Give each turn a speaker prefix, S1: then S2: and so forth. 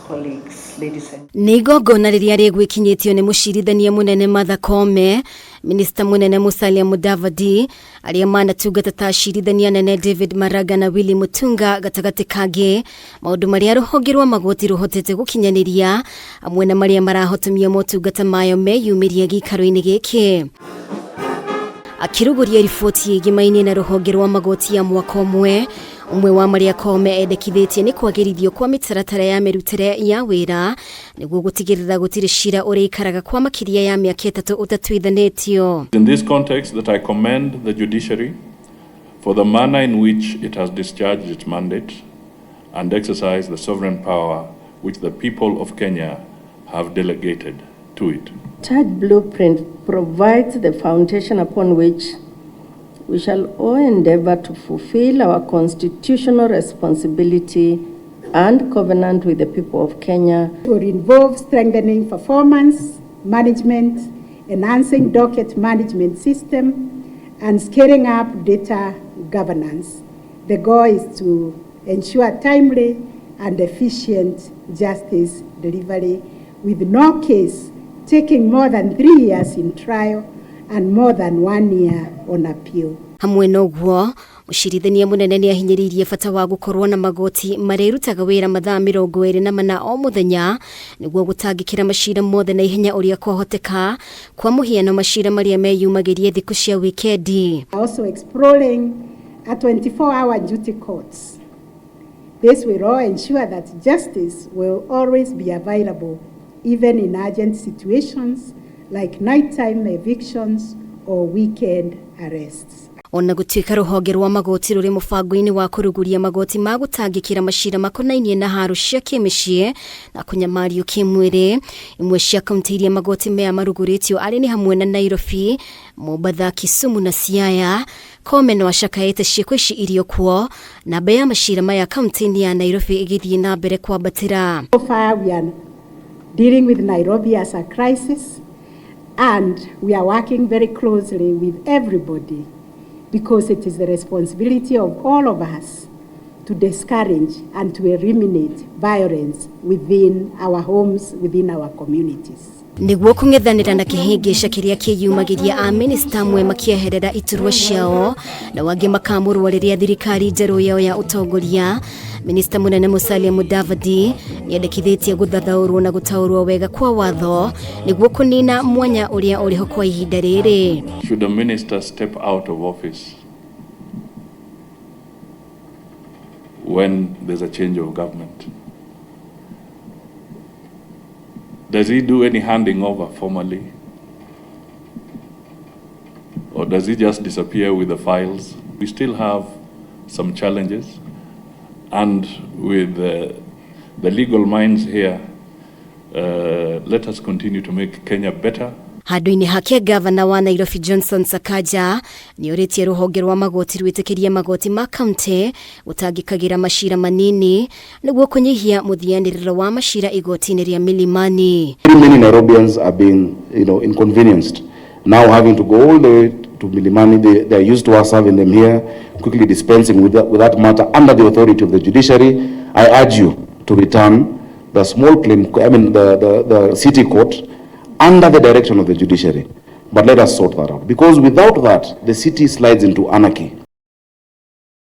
S1: Colleagues, ladies and
S2: Nĩ igongona rĩrĩa rĩgwĩkinyĩtio nĩ mũcirithania mũnene Martha Koome, minista mũnene Musalia Mudavadi, arĩa manatungata ta acirithania anene David Maraga na Willy Mutunga gatagatĩ kangĩ maũndũ marĩa rũhonge rwa magoti rũhotete gũkinyanĩria hamwe na marĩa marahotomia motungata mayo meyumĩria gĩikaro-inĩ gĩkĩ. Akĩrugũria riboti ĩgĩmainie na rũhonge rwa magoti ya mwaka ũmwe, ũmwe wa marĩa Koome endekithĩtie nĩ kwagĩrithio kwa mĩtaratara ya mĩrutĩre ya wĩra nĩguo gũtigĩrĩra gũtirĩ cira ũrĩikaraga kwa makĩria ya mĩaka 3 ũtatuithanĩtio.
S3: In this context that I commend the judiciary for the manner in which it has discharged its mandate and exercised the sovereign power which the people of Kenya have delegated to it.
S4: Charge Blueprint provides the foundation upon which we shall all endeavor to fulfill our constitutional responsibility and covenant with the people of Kenya.
S5: It will involve strengthening performance management, enhancing docket management system, and scaling up data governance. The goal is to ensure timely and efficient justice delivery with no case taking more than 3 years in trial and more than 1 year on appeal.
S2: Hamwe na ũguo, mũcirithania mũnene nĩ ahinyĩrĩirie bata wa gũkorwo na magoti marĩrutaga wĩra mathaa 24 o mũthenya nĩguo gũtangĩkĩra macira mothe na ihenya ũrĩa kwahoteka, kwa mũhiano macira marĩa meyumagĩrie thikũ cia wikendi.
S5: Also exploring a 24-hour duty courts. This will all ensure that justice will always be available even in urgent situations like nighttime evictions or weekend arrests.
S2: Ona gũtuĩka rũhonge rwa magoti rũrĩ mũbango-inĩ wa kũrugũria magoti ma gũtangĩkĩra macira makonainie na haro cia kĩmĩciĩ na kũnyamario kĩmwĩrĩ, imwe cia kaunti iria magoti maya marugũrĩtio arĩ nĩ hamwe na Nairobi, Mombatha, Kisumu na Siaya. Koome no acakaĩte ciĩko ici irio kuo, namba ya macira maya kaunti-inĩ ya Nairobi ĩgĩthiĩ na mbere kwambatĩra.
S5: So far we are dealing with Nairobi as a crisis, and we are working very closely with everybody because it is the responsibility of all of us to discourage and to eliminate violence within our homes, within our communities.
S2: Nĩguo kũng'ethanĩra na kĩhĩngĩca kĩrĩa kĩyumagĩria a minista amwe makĩeherera iturwa ciao na wangĩ makamũrwo rĩrĩa thirikari njerũ yao ya ũtongoria. Minista mũnene Musalia Mudavadi nĩendekithĩtie gũthathaũrwo na gũtaũrwo wega kwa watho nĩguo kũnina mwanya ũrĩa ũrĩho kwa ihinda rĩrĩ.
S3: Should a minister step out of office when there's a change of government? Does he do any handing over formally? Or does he just disappear with the files? We still have some challenges, and with the legal minds here, let us continue to make Kenya better.
S2: Handũ-inĩ hake gavana wa Nairobi Johnson Sakaja nĩorĩtie rũhonge rwa magoti rwĩtĩkĩrie magoti ma kaunti gũtangĩkagĩra macira manini nĩguo kũnyihia mũthianĩrĩro wa macira igoti-inĩ rĩa Milimani.
S6: Very many Nairobians are being, inconvenienced now, having to go all the way to Milimani. They are used to us having them here, quickly dispensing with that matter under the authority of the judiciary. I urge you to return the small claim, I mean the city court under the direction of the judiciary. But let us sort that out, because without that, the city slides into anarchy.